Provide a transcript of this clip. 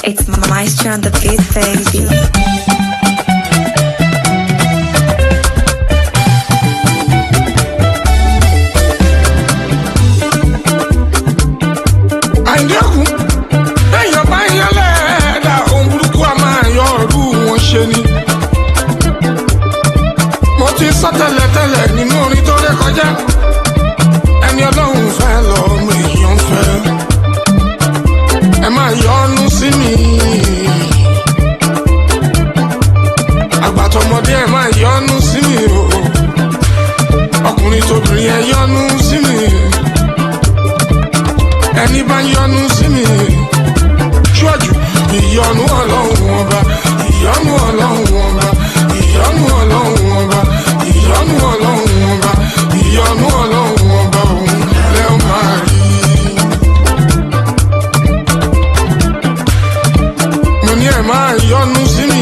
It's Maestro on the beat, baby. Àìdẹ́kùn èèyàn bá ń yálẹ̀ ẹ̀dá ohun burúkú a máa yọ ọ̀rú wọn ṣe ni. Mo ti sọ tẹ́lẹ̀tẹ́lẹ̀ nínú orin tó ré kọjá, ẹni ọlọ́run fẹ́ lọ́mọ èèyàn fẹ́. Ẹ máa yọnu sí mi. Àgbàtọ̀mọdé, ẹ máa yọnu sí mi o. Ọkùnrin tóbìnrin, ẹ yọnu sí mi. Ẹni bá yọnu sí mi ṣíwájú ìyọnu ọlọ́run ọba, ìyọnu ọlọ́run ọba, ìyọnu ọlọ́run ọba, ìyọnu ọlọ́run ọba, ìyọnu ọlọ́run ọba, òun lẹ́ ó máa rí. Mo ní ẹ máa yọnu sí mi.